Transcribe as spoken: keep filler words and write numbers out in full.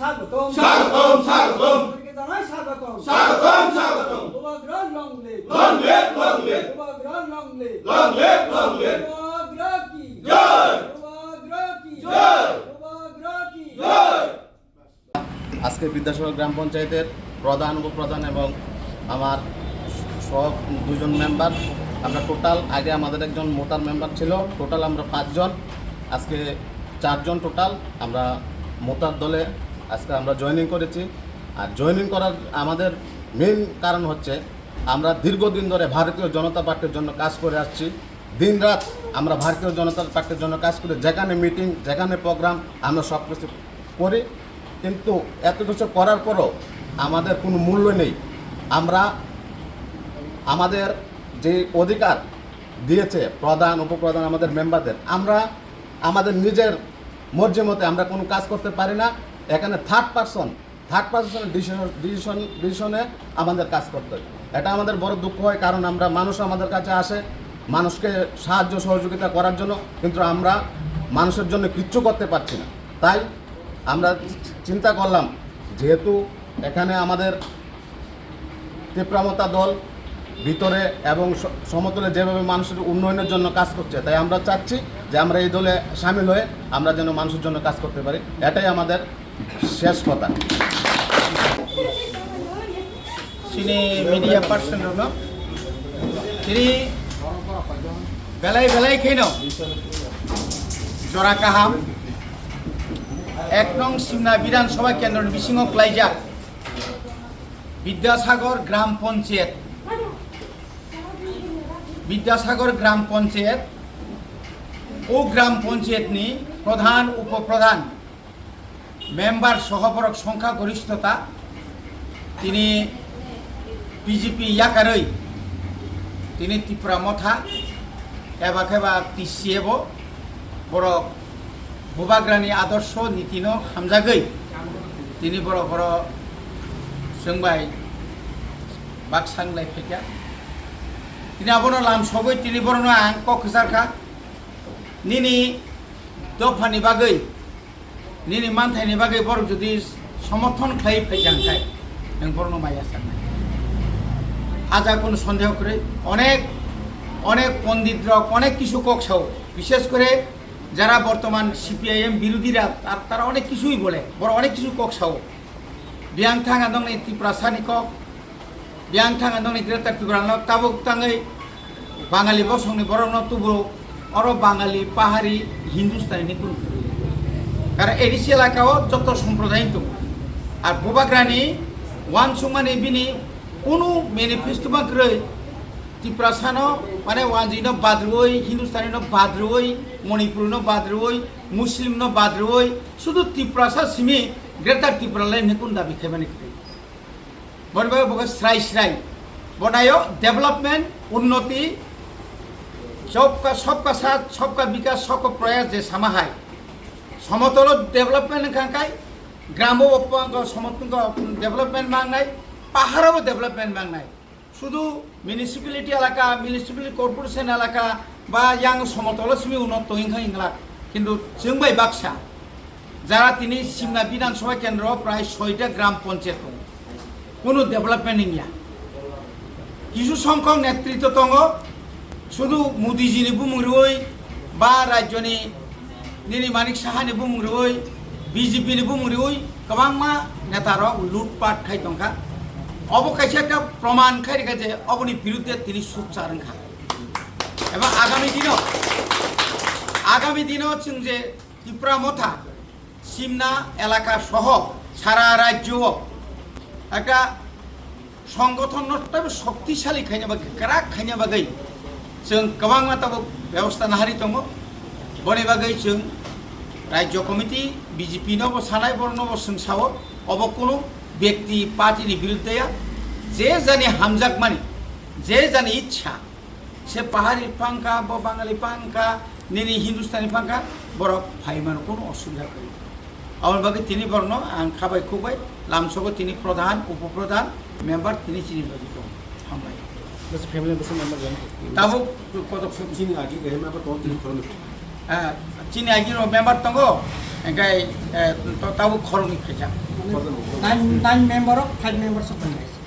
স্বাগতম। স্বাগতম, স্বাগতম। সবাইকে জানাই স্বাগতম। স্বাগতম, স্বাগতম। বুবাগ্রা long live। Long live, long live। বুবাগ্রা long live। Long live, long live। বুবাগ্রা কি জয়। বুবাগ্রা কি জয়। বুবাগ্রা কি জয়। আজকে বিদ্যাসাগর গ্রাম পঞ্চায়েতের প্রধান, উপপ্রধান এবং আমার সহ দুজন মেম্বার, আমরা টোটাল, আগে আমাদের একজন মোতার মেম্বার ছিল, টোটাল আমরা পাঁচজন, আজকে চারজন টোটাল আমরা মোতার দলে আজকে আমরা জয়েনিং করেছি। আর জয়েনিং করার আমাদের মেইন কারণ হচ্ছে, আমরা দীর্ঘদিন ধরে ভারতীয় জনতা পার্টির জন্য কাজ করে আসছি। দিন রাত আমরা ভারতীয় জনতা পার্টির জন্য কাজ করি, যেখানে মিটিং, যেখানে প্রোগ্রাম, আমরা সব কিছু করি। কিন্তু এত কিছু করার পরও আমাদের কোনো মূল্য নেই। আমরা আমাদের যে অধিকার দিয়েছে প্রধান, উপপ্রধান, আমাদের মেম্বারদের, আমরা আমাদের নিজের মর্জি মতে আমরা কোনো কাজ করতে পারি না। এখানে থার্ড পারসন, থার্ড পারসনের ডিসিশন, ডিসিশন, ডিসিশনে আমাদের কাজ করতে হয়। এটা আমাদের বড় দুঃখ হয়, কারণ আমরা, মানুষ আমাদের কাছে আসে মানুষকে সাহায্য সহযোগিতা করার জন্য, কিন্তু আমরা মানুষের জন্য কিচ্ছু করতে পারছি না। তাই আমরা চিন্তা করলাম, যেহেতু এখানে আমাদের তিপ্রামথা দল ভিতরে এবং স-, সমতলে যেভাবে মানুষের উন্নয়নের জন্য কাজ করছে, তাই আমরা চাচ্ছি যে আমরা এই দলে সামিল হয়ে আমরা যেন মানুষের জন্য কাজ করতে পারি। এটাই আমাদের শেষ কথা। Chini media person rokno tini belai belai kheno jora kaham ek nong Simna Bidhan Sabha kendro ni bisingo klaijak Bidyasagar Gram Panchayat, Bidyasagar Gram Panchayat, o Gram Panchayat ni pradhan, upopradhan, member soho borok songkha gorishtota, tini B J P yakarwi tini Tipra Motha eba khe ba T C A bo borok Bubagrani adorsho nitino hamjagwi tini borok oro chwng bai baksa wnglai phaikha. Tini abono lam sogwi tini borokno ang kok kwchar kha, nini dophani bagwi, nini manthaini bagwi borok jodi somorthon khlai phaikha hwnkhe nwng borokno maya sanai. Aja kono sondeho kwrwi, onek onek pondit rok onek kisu kok sao, bishes kore jara bortoman C P I M birodhira tar-, tara onek kisui bole, borok onek kisu kok sao. Biyang thang ang nokni Tiprasani kok, biyang thang ang nokni Greater Tripura no tabuk tangwi Bangali bosongni borokno tubu oro Bangali, Pahari, Hindustani ni kunu. Karon A D C elaka o joto somprodai tongo. Ar Bubagrani uansukmani bini kunu manifesto ma kwrwi Tiprasano, mane, wanjwino badrwi, Hindustanino badrwi, Manipurino badrwi, Muslimno badrwi, sudu Tiprasa simi Greater Tipraland hinwi kunu dabi khaimani kwrwi. Boni bagwi bo khe srai srai. Bo naio development, unnoti, sabka, sabka saath, sabka bikas, sabka prayas je sama hai. Somotolo development wngkha khe, gramo bo somotolo development mangnai, paharo bo development mangnai. Sudu municipality elaka, municipal corporation elaka ba yang somotolo simi unnot tongwi wngkha hinglak. Kintu chwng bai baksa, jara tini Simna Bidhan Sabha Kendro prai soita gram panchayat tongo. Kunu development wngya. Kisu songkhok netritwo tongo, sudu Modi ji ni bumung rwi ba rajyo ni nini Manik Saha ni bumung rwi, B J P ni bumung rwi kwbangma neta rok lutpat khai tongkha. Obo kaisa ekta proman khai rikha je oboni birudde tini sukchar wngkha. Eba agami dino, agami dino chwng je Tipra Motha, Simna elaka soho sara rajyo o ekta songgothon no teibo shoktisali khaina bagwi, kwrak khaina bagwi chwng kwbangma tabuk bebosta nahari tongo. Boni bagwi chwng Rajya Committee, B J P no bo sanai, borok no bo chwng sao, obo kunu byakti party ni birudde ya, je jani hamjakmani, je jani ichha, se Pahari pangkha, bo Bangali pangkha, nini Hindustani pangkha, borok phaimano kunu osubida kwrwi. Aboni bagwi tini borokno ang khabai khukbai, lamsogo tini pradhan, upopradhan, member tini chini bagwi tongo. Hambai. Bwswk family bwswk member tongo? Tabuk kotok song. Chini agi gai member tongo, tini khoroknwi. Ah, chini agi rok member tongo, Hingke, eh, to-, tabuk khoroknwi phaijak. Nine, nine member o five members of the